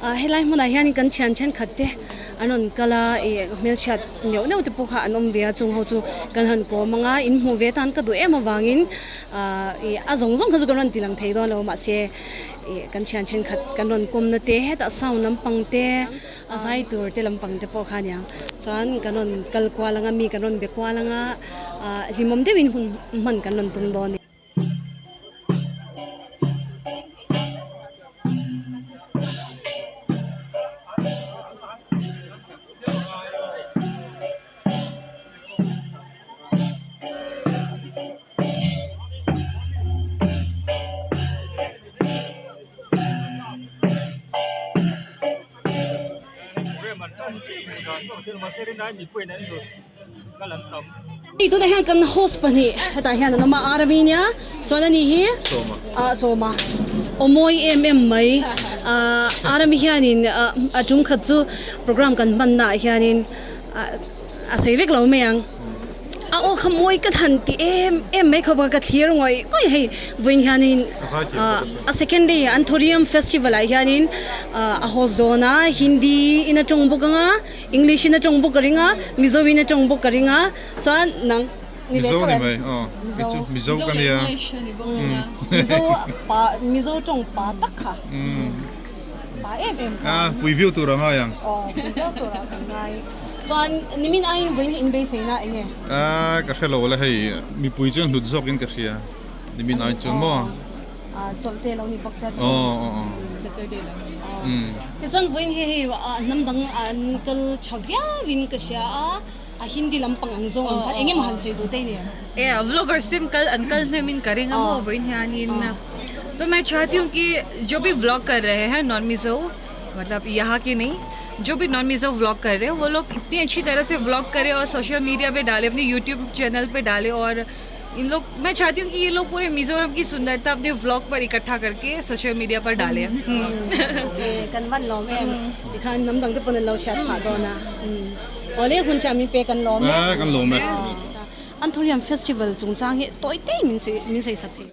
Ah helai hmunah hianin kan thian thenkhat te an rawn kal a ih hmelchhiat neuh neuh te pawh kha an awm ve a chung ho chu kan han kawm ang a in hmuh ve tan ka duh em avangin ah ih a zawng zawng kha chu kan rawn ti lang thei dawn lo mahse ih kan thian thenkhat kan rawn kawmna te hetah sound lampang te a zai tur te lampang te pawh kha a niang chuan kan rawn kal kual ang a mi kan rawn be kual ang a ah hlimawm deuhin hun hman kan rawn tum dawn a ni. Hei tunah hian kan host pahnih hetah hian an awm a Army nia chuan ani hi ah sawma aw mawi em em mai ah Army hianin ah a tum khat chu program kan hmanna ah hianin ah a sawi vek lo mai ang a aw kha mawi ka han ti em em mai khawp a ka thlir ngawih ngawih hei vawiin hianin ah a second day Anthurium festival ah hianin ah a host dawn a Hindi in a tawng bawk ang a. English in a tawng bawk ka ring a, Mizo in a tawng bawk ka ring a, chuan nang ni leh tho em? Mizo ni mai, Mizo ka nia. Mizo pa, Mizo tawng pa tak kha. Pa em em kha. A, pui viau tur a ngai ang. Aw, pui viau tur a kan ngai. Chuan nimin aiin vawiin hi inbeisei na eng nge? A, ka hre lo la hei, mipui chuan hlut zawkin ka hria, nimin ai chuan maw? Chawlh te lo ni bawk sia tih Saturday lo ni tichuan vawiin hi hei hnam dang an kal tha viau in ka hria a a Hindi lampang ang zawng ang khan eng emaw han sawi duh te ni e vloggers ten kal an kal hnem in ka ring a maw vawiin hianin to main chahti hu ki jo bhi vlog kar rahe hain non mizo matlab yaha ke nahi jo bhi non mizo vlog kar rahe hain wo log itni achhi tarah se vlog kare aur social media pe dale apne youtube channel pe dale aur इन लोग मैं चाहती हूँ कि ये लोग पूरे मिजोरम की सुंदरता अपने व्लॉग पर इकट्ठा करके सोशल मीडिया पर डालें kan van lawm em tikhan hnam dang te pawn an lo hriat phah dawn a awle hun chu min pek an lawm e kan lawm e Anthurium festival chungchang hi tawi te min sawi min sawi sak thei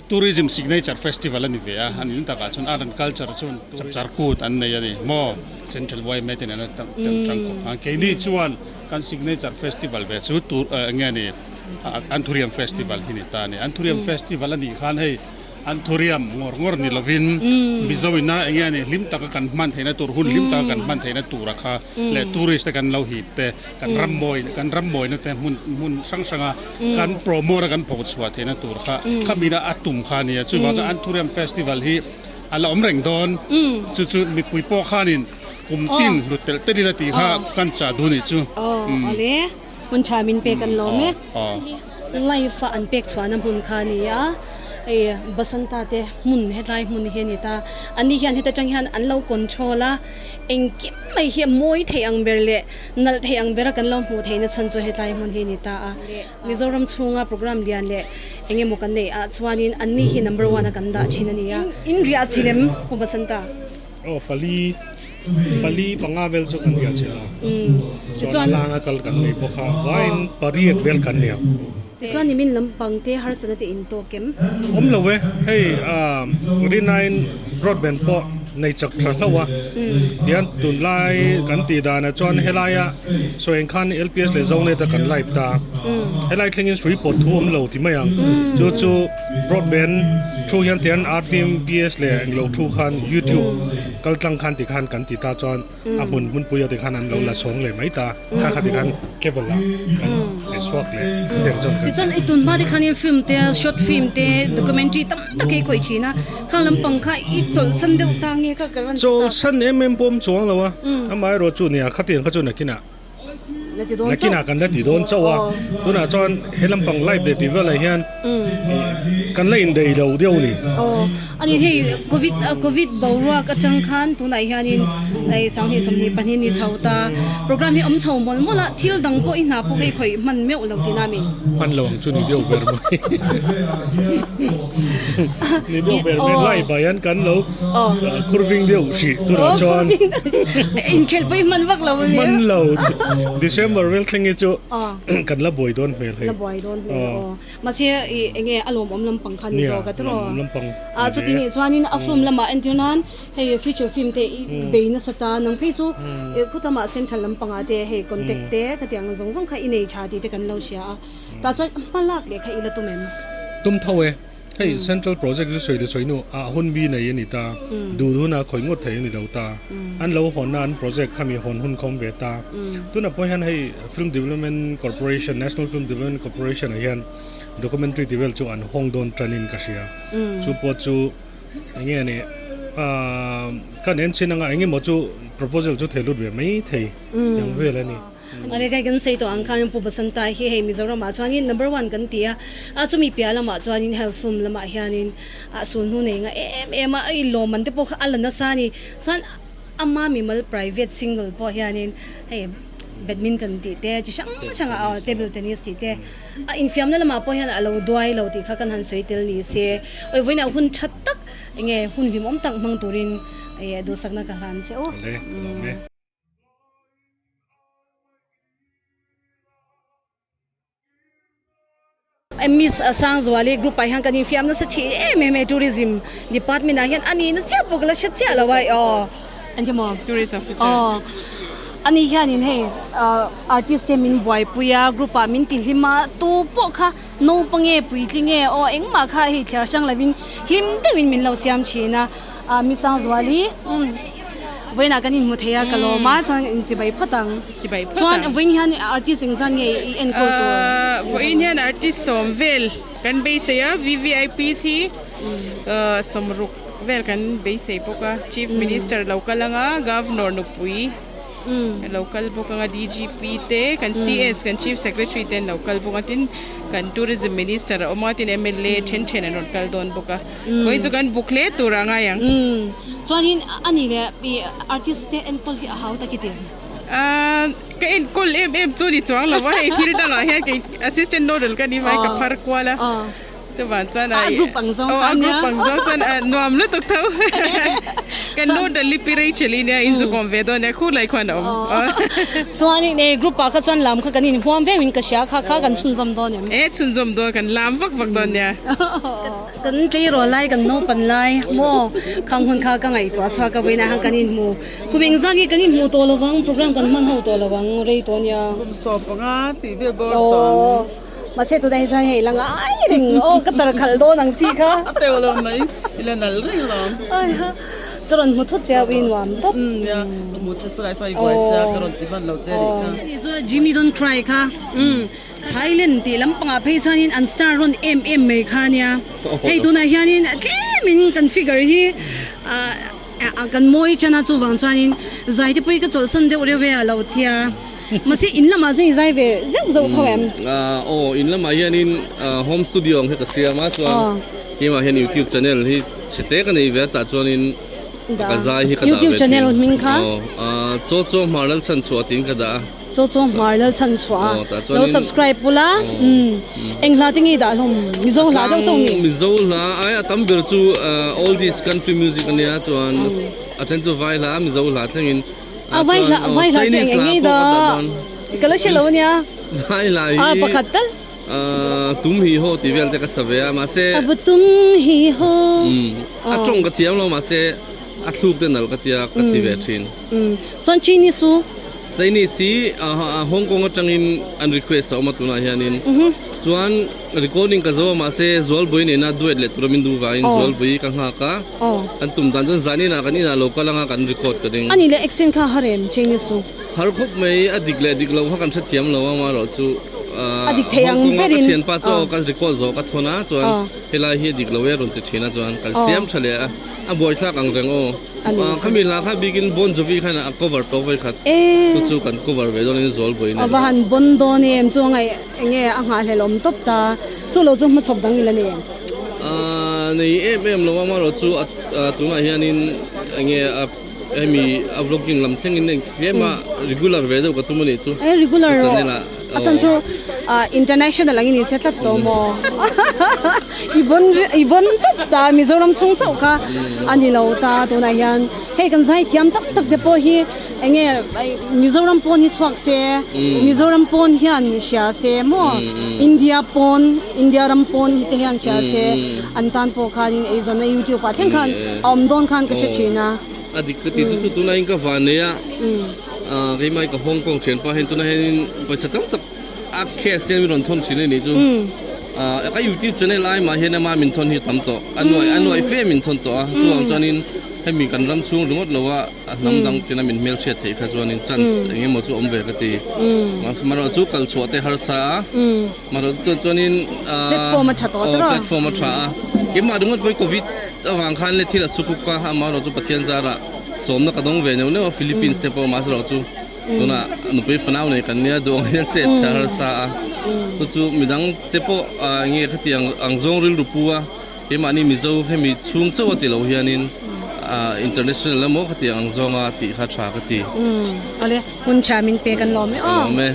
Tourism signature festival a ni ve a, a nih takah chuan art and culture chuan chapchar kut an nei a ni maw, Central yma te nen a tel tang khawp ang. Keini chuan kan signature festival ve chu tur eng nge ni Anthurium festival hi ni ta a ni. Anthurium festival a nih khan hei Anthurium ngawr ngawr ni lovin Mizo ina eng nge ni hlim taka kan hman theihna tur hun hlim taka kan hman theihna tura kha leh tourist te kan lo hip te kan ram mawi kan ram mawina te hmun hmun hrang hranga kan promote a kan pho chhuah theihna tur kha khamina a tum kha a nia chuvang chuan Anthurium festival hi a la awm reng dawn chu chu mipui pawh khanin kum tin hlut telh telh ila tih kha kan chah duh a nih chu. Aw awle hmun tha min pek an lawm e live a an pek chhuahna hmun kha a ni a hei Basanta te hmun hetlai hmun hi a ni ta ani hian heta tang hian an lo control a engkim mai hi a mawi theih ang ber leh nalh theih ang bera kan lo hmuh theihna chhan chu hetlai hmun hi a ni ta a Mizoram chhunga program lian leh eng emaw kan neih ah chuanin anni hi number one a kan dah thin a ni a in riah chi lem Pu Basanta. Aw pali pali panga vel chu kan riah chi a chuan a langa kal kan nei bawk a vaiin pariat vel kan nia. Tichuan nimin lampang te harsatna te in tawk em? Awm lo e, hei Rinain broadband pawh nei chak tha hlauh a, tihian tunlai kan tih danah chuan helaia sawi ang khan LPS leh Zonet a kan live ta, helai thlengin hrui pawt thu awm lo ti mai ang, chu chu broadband thu hian tihian RTMPS leh englo thu khan youtube kal tlang khan tikhan kan ti ta chuan. a hmun hmunpui a tikhan an lo la chhawng leh mai ta kha kha tikhan cable ah kan leh chhuak leh deuh zawk kan Tichuan i tun hma te khanin film te short film te documentary tam tak hi khawih thin a khang lampang kha i chawlhsan deuh ta nge kha ka rawn Chawlhsan em em pawh awm chuang lo a amaherawh chu nia khatiang kha chu nakinah Nakinah kan la ti dawn chauh a, tunah chuan he lampang live leh tih velah hian kan la indaih lo deuh a ni. Aw, a ni hei covid covid boruak atang khan tunah hianin Hei sanghnih 22 ni chho ta program hi awm chho mawlh mawlh a thil dang pawh i hna pawh hei khawih hman meuh lo tihna mi. Hman lo ang chu ni deuh ber mai. Ni deuh ber mai lai bai an kan lo khurving deuh hrih tunah chuan. Inkhelh pawh i hman vak lo a nia. Hman lo December vel thleng hi chu kan la buai dawn hmel hei. La buai dawn hmel aw. Mahse i enge a lawmawm lampang kha ni zawk a tiraw. Nia lawmawm lampang. A chuti nih chuanin a film lamah entir nan Hei feature film te i bei nasa ta nang phei chu khutamah central lampangah te hei contact te khatiang zawng zawng kha i nei tha tih te kan lo hria a tah chuan hma lak leh kha i la tum em? Tum tho e, hei central project chu sawi leh sawi nu ah hun bi nei a ni ta, duh duhna khawi ngawt thei a ni lo ta, an lo hawnna an project kha mi hawn hun khawm ve ta, tunah pawh hian hei film development corporation national film development corporation ah hian documentary tih vel chu an hawng dawn tanin ka hria, chu pawh chu. Enge ni aaa kan en chin anga engemaw chu proposal chu thei lut ve mai thei ang vel a ni. Awle kai kan sawi tawh ang khan Pu Basanta hi hei Mizoram ah chuanin number one kan ti a, a chumi piah lamah chuanin health film lamah hianin a sulhnu nei nga em em a, i lawm an te pawh kha a la nasa a ni. Chuan ama mimal private single pawh hianin hei badminton tih te chi hrang hrang ah table tennis tih te A infiamna lamah pawh hian a lo duai lo tih kha kan han sawi tel ni se. Awi vawiinah hun tha tak enge hun hlimawm tak hmang turin duhsakna ka hlan che u. Awle, ka lawm e. Miss Sangzuali group ah hian kan infiam nasa thin em em e tourism department ah hian a nihna chiah pawh ka la hre chiah lo a aw. Engemaw? Tourist officer. Aw. Ani hianin hei artist te min buaipui a, group ah min tihlim a, tu pawh kha naupang nge puitling nge aw engmah kha hei thliar hrang lovin hlim deuhin min lo siam thin a. Mi Sangzuali vawiinah kan inhmu thei a ka lawm a, chuan inchibai phawt ang. Chibai phawt ang. Chuan vawiin hian artist engzat nge i enkawl tur? Vawiin hian artist sawm vel kan beisei a, VVIPs hi sawmruk. Vel kan beisei bawk a, Chief Minister lo kal anga, Governor nupui lo kal bawk anga, DGP te, kan CS, kan Chief Secretary te an lo kal bawk a, tin kan Tourism Minister a awm a, tin mla then then an rawn kal dawn bawk a, vawiin chu kan buk hle tur a ngai ang. Chuanin a ni leh i artist te enkawl hi a hau tak i ti ang? Ka enkawl em em chu ni chuang lo a, hei thil dangah hian kei Assistant Nodal ka ni mai ka phar kual a. Chuvan chuan a group ang zawng kha nia. A group ang zawng chuan a nuam lutuk tho. Kan nu Dali pi Rachel i nia in zu kawm ve dawn nia khu lai khuan a awm. Chuan in group ah kha chuan lam kha kan inhuam veuhin ka hria kha kha kan chhunzawm dawn em? E chhunzawm dawn kan lam vak vak dawn nia. Kan tleirawl lai kan naupan lai maw khang hun kha ka ngaihtuah chhuak a vawiinah hian kan inhmu. Kum engzat nge kan inhmu tawh lovang program kan hman ho tawh lovang rei tawh nia. Kum 15 tih vel bawr tawh ang. Mahse tunah hi chuan hei la ngai reng aw ka tar khalh dawn ang chi kha. A teuh lo mai i la nal reng lo. Ai ha ka rawn hmu thut che a ui nuam tawp. Umm nia ka hmu che saw lai saw i buai sia ka rawn ti hman lo che nih kha. Ani chuan Jimmy don't cry kha umm Thailand tih lampangah phei chuanin an star rawn em em mai kha nia. Hei tunah hianin tlemin kan figure hi ah kan mawi ṭan a chuvang chuanin zai te pawh hi ka chawlhsan deuh reuh e a lo tia. Mahse in lamah chuan i zai ve zeuh zeuh tho em? Aw, in lamah hianin home studio ang hi ka siam a, chuan keimah hian youtube channel hi chhe te ka nei ve a, tah chuanin ka zai hi ka dah ve thin. Youtube channel hming kha? Aw, Chaw Chaw Hmar Lalchhanchhuah tiin ka dah a. Chaw Chaw Hmar Lalchhanchhuah a, lo subscribe bula, eng hla te nge i dah hlawm? Mizo hla deuh chauh nge? Mizo hla ai a tam ber chu oldies country music a nia, chuan a then chu vai hla, Mizo hla thlengin. A vai hla vai hla chu eng eng ngei da ka la hre lo ania. Vai hla hi a pakhat tal. Tum hi ho tih vel te ka sa ve a mahse A va tum hi ho. A tawng ka thiam lo mahse a thluk te nal ka tia ka ti ve thin. Chuan Chinese chu? Chinese hi Hong Kong atangin an request a awm a tunah hianin chuan recording ka zo a mahse Zualbui nena duet leh tura min duh vangin Zualbui ka nghak a. Kan tum dan chuan zan inah kan inah lo kal anga kan record ka ring. Ani leh accent kha har em Chinese chu? Har khawp mai, a dik leh dik lo kha kan hrethiam lo a amaherawh chu A dik thei ang Hong Kong a ka berin. thianpa chu aw ka record zawh ka thawn a chuan helai hi a dik lo e a rawn ti thin a chuan kan siam tha leh a, a buaithlak ang reng aw. Khami hla kha bikin Bon Jovi khan a cover tawh vawi khat chu chu kan cover ve dawn in zual buai A va han bon dawn em chu angai enge a nghahhlelh awm tawp ta chu lo chu hmachhawp dang ila nei em? Nei em em lo amaherawh chu tunah hianin enge a hemi a vlogging lam thlengin eng tlem a regular ve deuh ka tum a nih chu. E regular rawh a chan chu international angin in che tlat tawh maw i bon i bon tawp ta Mizoram chhung chauh kha a ni lo ta tunah hian hei kan zai thiam tak tak te pawh hi enge Mizoram pawn hi chhuak se Mizoram pawn hian hria se maw India pawn India ram pawn hi te hian hria se an tan pawh khanin eizawnna youtube ah thleng khan a awm dawn khan ka hre thin a. A dik ka ti chu chu tunah hian ka van nei a keimah ka Hong Kong thianpa hian tunah hianin pawisa tam tak a cash hian min rawn thawn thin a nih chu ka youtube channel ai mah hian ama min thawn hi a tam tawh a nuai a nuai fe min thawn tawh a chuvang chuanin hemi kan ram chhung ringawt lo a a hnam dang tena min hmelhriat theih kha chuanin chance eng emaw chu awm ve ka ti amaherawh chu kal chhuah te harsa a amaherawh chu chuanin platform a tha tawh tawh platform a tha a keimah ringawt pawh hi covid avang khan le thil a sukuk a amaherawh chu Pathian zarah sawmna ka dawng ve neuh neuh a Philippines te pawh mahse chu tunah nupui fanau nei kan nia duh ang hian chet a harsa a chu chu midang te pawh eng nge khatiang ang zawng rilru pu a Keimahni Mizo hemi chhung chauh a ti lo hianin international emaw ka tih ang zawnga tih kha tha ka ti. Awle, hun tha min pe kan lawm e aw. Lawm e.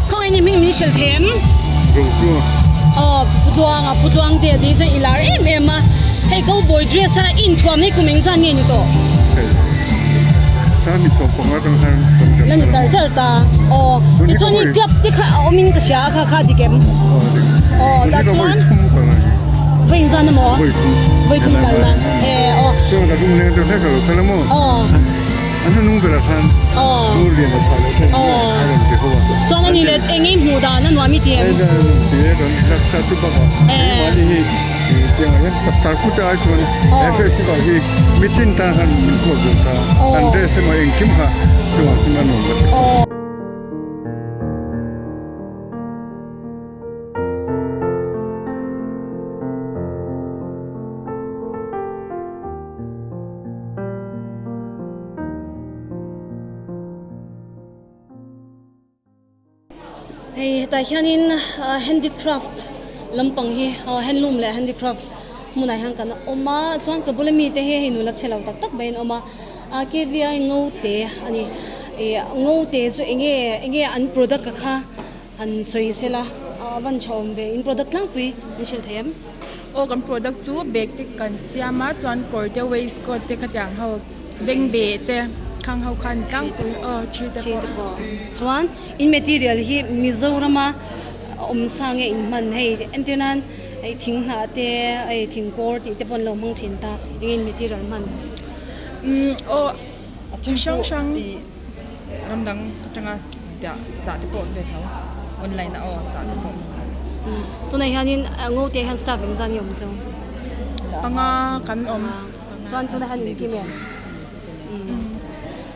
Khawngaih ni hming min hrilh them. Rungtluang. Aw, Pu Tluanga, Pu Tluangte a ti chuan i lar em em a. Hei cowboy dress a inthuam hi kum engzat nge ni tawh? Hei, Sami 15 atang khan kan La ni char char ta. Aw, tichuan i club te kha a awmin ka hria a kha kha dik em? Aw, dik. Aw, tah chuan Vawi inzan emaw? Vawi thum. Vawi thum kalna. E, aw. Chuan ka lung leng deuh hlek a lo kal emaw? Aw. An hnu nung berah khan Aw. Lu lian a chhuah loh theih Aw. a rawn ti ho a. Chuan ani leh eng nge hmuh dan a nuam i ti em? Hei nuam ti e, kan laksa chu bakah E. keimahni hi tiangah hian tapchar kut ai chuan he festival hi mitin tan khan min huat zawk ta. Kan dress emaw engkim kha chuvang chuan a nuam ka ti. Aw. Hei hetah hianin handicraft lampang hi handloom leh handicraft hmunah hian kan awm a chuan ka bula mite hi hei nula chhe lo tak tak mai an awm a K_V_I ngo te a ni ih ngo te chu eng nge eng nge an product a kha han sawi sela a van tha awm ve in product tlangpui an hrilh thei em? Aw kan product chu bag te kan siam a chuan kawr te waistcoat te khatiang ho bengbeh te khang ho khan tlangpui aw thi te pawh. Chuan in material hi Mizorama awm sa nge in hman hei entir nan hei thing hnah te hei thing kawr tih te pawh an lo hmang thin ta eng nge in material hman? Umm aw chi hrang hrang. Ram dang atanga chah te pawh ve tho online a aw chah te pawh. Tunah hianin ngo te hian staff engzat nge awm chu? Panga kan awm. Chuan tunah hian engkim em?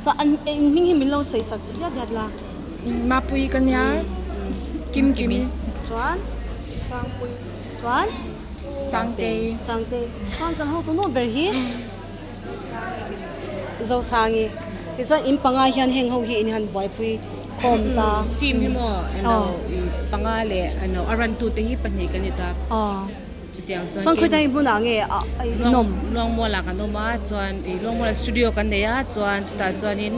Chuan an hming hi min lo sawi sak riat riat la. Mapui ka nia Kim Kimi. Chuan Sangpui. Chuan Sangtei. Sangtei. Chuan kan hotu nu ber hi. Zosangi tichuan in panga hian heng ho hi in han buaipui khawm ta. Team hi maw eno panga leh eno a run tu te hi pahnih kan ni ta. Chutiang chuan Chuan khawidang hmunah nge in awm? Luangmual ah kan awm a chuan ih Luangmual ah studio kan nei a chuan chutah chuanin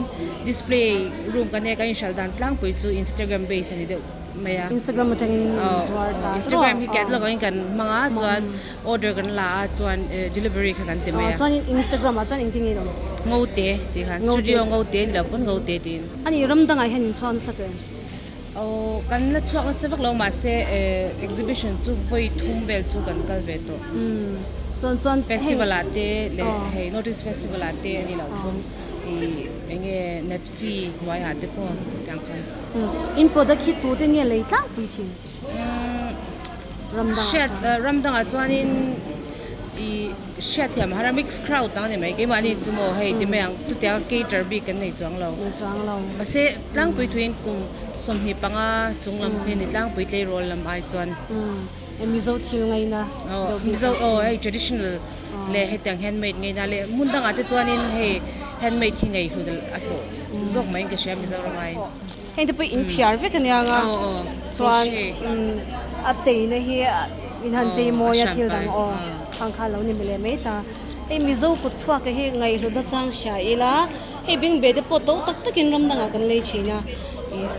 display room kan nei a kan inhralh dan tlangpui chu Instagram base a ni deuh mai a. Instagram atangin zuar ta. Instagram hi catalog angin kan hmang a chuan Order kan la a chuan delivery kha kan ti mai a. Chuan Instagram ah chuan engtin nge in awm? Ngote tih khan studio ngote ni lo pawn ngote tiin. Ani ram dangah hian in chhuak nasa tawh em? Aw kan la chhuak nasa vak lo mahse exhibition chu vawi thum vel chu kan kal ve tawh. Chuan chuan Festival ah te leh hei North East Festival ah te ani lo pawn ih enge net fee hnuaiah te pawh tiang khan. In product hi tute nge lei tlangpui thin? Hriat ram dangah chuanin ih hriatthiam a har a mix crowd ang a ni mai keimahni chu maw hei ti mai ang chutianga cater bik kan nei chuang lo mahse tlangpui thuiin kum 25 chung lam hi a ni tlangpui tleirawl lam ai chuan Mizo thil ngaina Mizo aw hei traditional leh hetiang handmade ngaina leh hmun dangah te chuanin hei handmade hi ngei hlut a hlawh zawk maiin ka hria Mizoram aiin. Heng te pawh in phiar vek ania nga chuan a cheina hi in han chei mawi a thil dang aw khang kha lo ni leh mai ta. Hei Mizo kut chhuak hi ngaihhlutna chang hria ila hei bengbeh te pawh to tak takin ram dangah kan lei thin a ih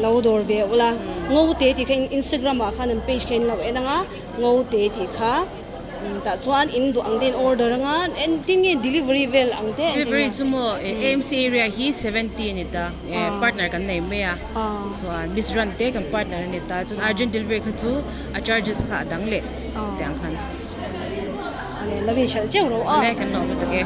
lo dawr ve ula ngo te tih kha Instagram ah khan an page kha in lo en ang a ngo te tih kha tah chuan in duh ang te in order ang a engtin nge delivery vel ang te Delivery chu maw AMC area hi 70 a ni ta partner kan nei mai a chuan Miss Run te kan partner a ni ta chuan urgent delivery kha chu a charges kha a dang leh tih ang khan. Lo in hralh teuh ro a. Le kan lawm lutuk e.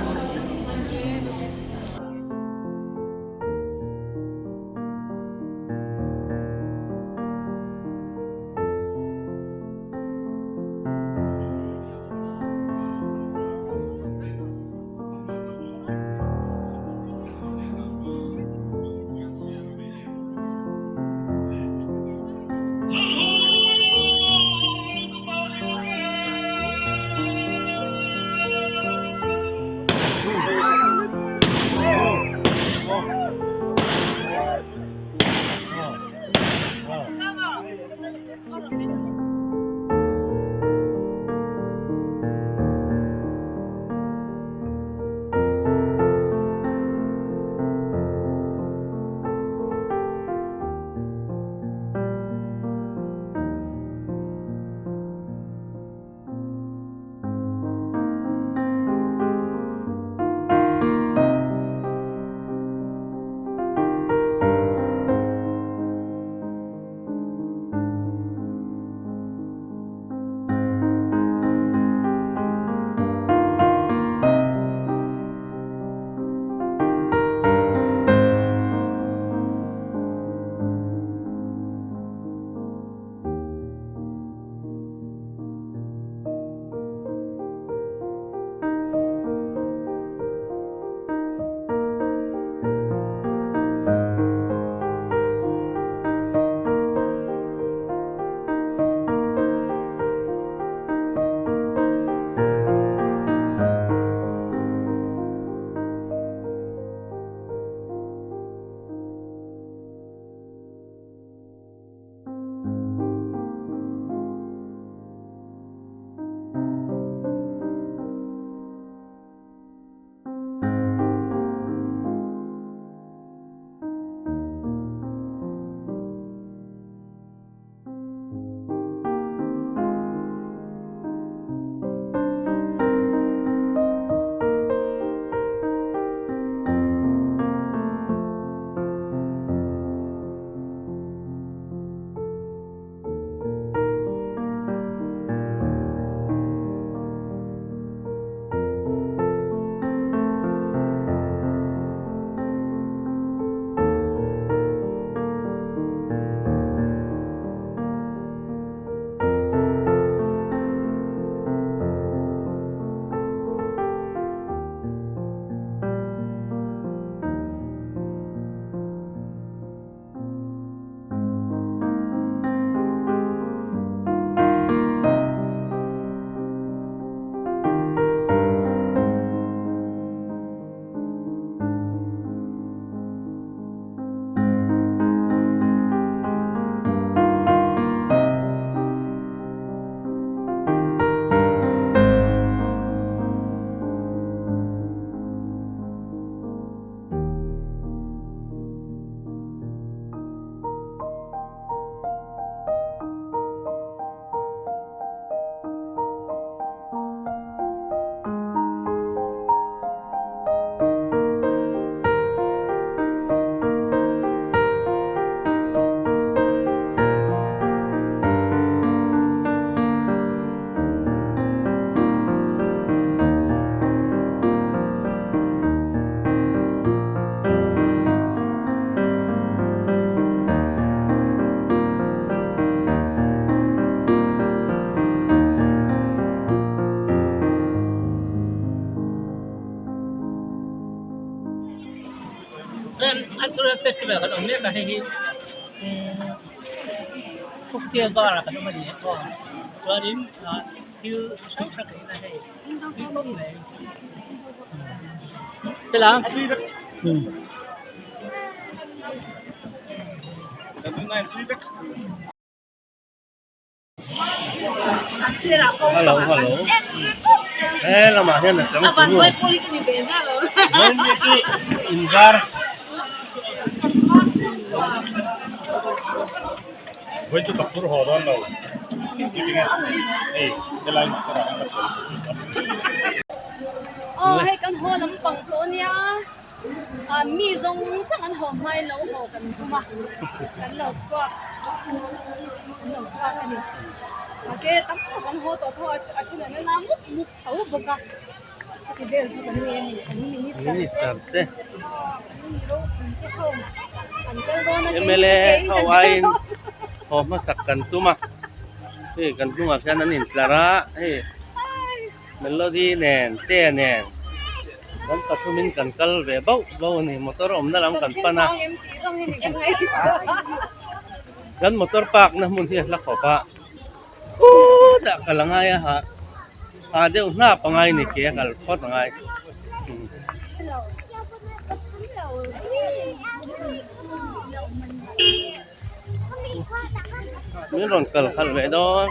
Cultural Festival kan awm mek a hei hi cocktail bar ah kan awm a ni aw chuanin ah thil chi hrang hrang kan en a hei tui khawp mai Hello hello. He lamah hian a chang tunu vawiin chu inzar Vawiin chu ka phur haw dawn lo hei helai motor ah hian ka chuan Aw hei kan haw lampang tawh ania. Ah mi zawng zawng an haw hmain lo haw kan tum a, kan lo chhuak kan lo chhuak a ni. Mahse tam tak an haw tawh tho a, a then an la mup mup tho bawk a, chuti vel chu kan nei a ni. Kan minister te Minister te kan mi ropui te ho an kal dawn a, MLA ho aiin haw hmasak kan tum a, hei kan hnungah khian an intlar a hei. Melody nen te nen kan pathumin kan kal ve bauh bauh a ni motor awmna lam kan pan a kan motor park na hmun hi a hla khawp a khutah kal a ngai a ha ha deuh hnap a ngai a ni ke a kal phawt a ngai. Min rawn kal khalh leh dawn.